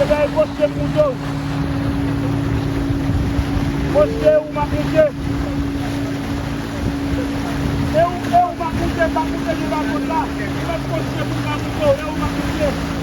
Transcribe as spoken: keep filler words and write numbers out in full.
Ebyen, e poste m moute w. Poste ou m ap moute. E ou, e ou m ap moute, m ap moute nou pa kont la. Ou mèt poste pou m pa moute w, e ou m ap moute.